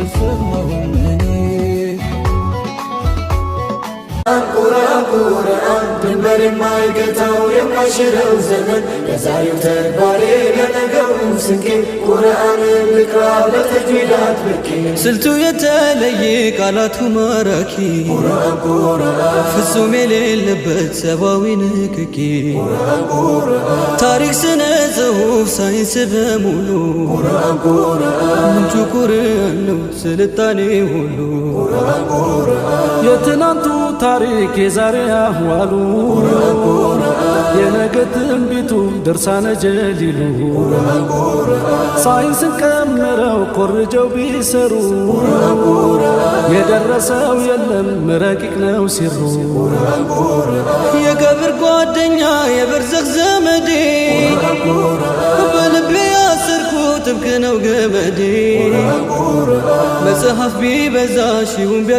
አልሰማሁም እኔ። ቁርአን ቁርአን፣ ድንበር የማይገታው የማይሽረው ዘመን፣ ለዛሬው ተግባሬ ለነገው ስንቄ፣ ቁርአንን ልቅራ በተጅዊድ አጥብቄ። ስልቱ የተለየ፣ ቃላቱ ማራኪ፣ ቁርአን ቁርአን፣ ፍጹም የሌለበት ሰብአዊ ንክኪ፣ ቁርአን ቁርአን፣ ታሪክ፣ ስነ ጽሁፍ፣ ሳይንስ በሙሉ፣ ቁርአን ቁርአን፣ ምንጩ ቁርአን ነው ስልጣኔ ሁሉ። ቁርአን ቁርአን፣ የትናንቱ ታሪክ፣ የዛሬ አህዋሉ፣ የነገ ትንቢቱ ድርሳነ ጀሊሉ፣ ሳይንስን ቀምረው ኮርጀው ቢሰሩ የደረሰው የለም፣ ረቂቅ ነው ሲሩ። የቀብር ጓደኛ፣ የበርዘኽ ዘመዴ፣ በልቤ ያሰርኩት ጥብቅ ነው ገመዴ፣ መጽሐፍ ቢበዛ ሺውን ቢያ